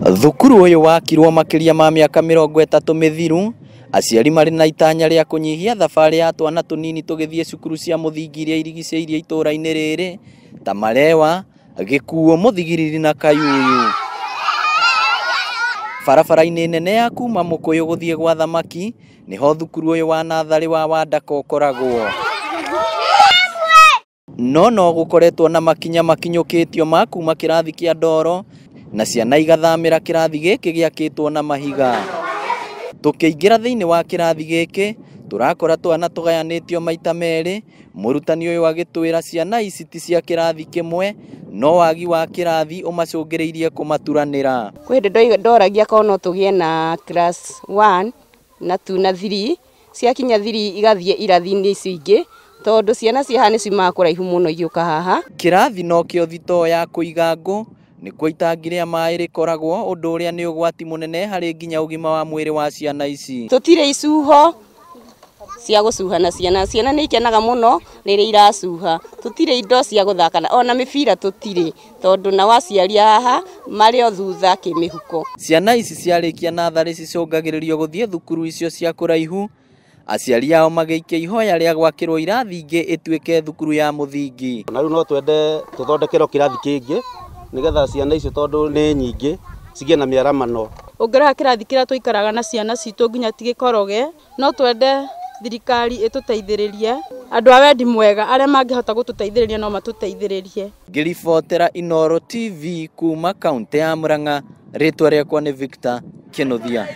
Thukuru ũyũ wakirwo makĩria ma mĩaka 30 mĩthiru, aciari marĩ na itanya rĩa kũnyihia thabarĩ ya twana tũnini tũgĩthiĩ cukuru cia mũthingi iria irigicĩirie itũũra-inĩ rĩrĩ ta Marewa, Gĩkuo, Mũthigiriri na Kayuyu. Barabara-inĩ nene ya kuma Mũkũyũ gũthiĩ gwa Thamaki nĩho thukuru ũyũ wa natharĩ wa Wandaka ũkoragwo. No no gũkoretwo na makinya makinyũkĩtio ma kuma kĩrathi kĩa ndoro na ciana igathamĩra kĩrathi gĩkĩ gĩakĩtwo na mahiga. Tũkĩingĩra thĩinĩ wa kĩrathi gĩkĩ tũrakora twana tũgayanĩtio maita merĩ, mũrutani ũyũ agĩtwĩra ciana ici ti cia kĩrathi kĩmwe, no wagi wa kĩrathi ũmacũngĩrĩirie kũmaturanĩra. Kwĩ hĩndĩ ndoragia korwo no tũgĩe na class 1 na 2 na 3, ciakinya 3 igathiĩ irathi-inĩ icio ingĩ, tondũ ciana cia haha nĩ ciumaga kũraihu mũno igĩũka haha. Kĩrathi nokĩo thitoo ya kũiga ngũ, nĩkuo itangi rĩa maĩ rĩkoragwo, ũndũ ũrĩa nĩ ũgwati mũnene harĩ nginya ũgima wa mwĩrĩ wa ciana ici. Tũtirĩ icuho cia gũcuha na ciana, ciana nĩ ikenaga mũno rĩrĩa iracuha. Tũtirĩ indo cia gũthaka na ona mĩbira tũtirĩ, tondũ nao aciari haha marĩ o thutha kĩmĩhuko. Ciana ici ciarĩkia natharĩ cicũngagĩrĩrio gũthiĩ thukuru icio cia kũraihu, aciari ao magĩikia ihoya rĩa gwakĩrwo irathi ingĩ ĩtuĩke thukuru ya mũthingi. Na rĩu no twende tũthondekerwo kĩrathi kĩngĩ nĩgetha ciana icio tondũ nĩ nyingĩ cigĩe na mĩaramano. Ũngĩrora kĩrathi kĩrĩa tũikaraga na ciana citũ nginya tigĩkoroge, no twende thirikari ĩtũteithĩrĩrie, andũ a wendi mwega arĩa mangĩhota gũtũteithĩrĩria no matũteithĩrĩrie. Ngĩribotera Inooro TV kuma kaunti ya Murang'a, rĩtwa rĩakwa nĩ Victor Kinuthia.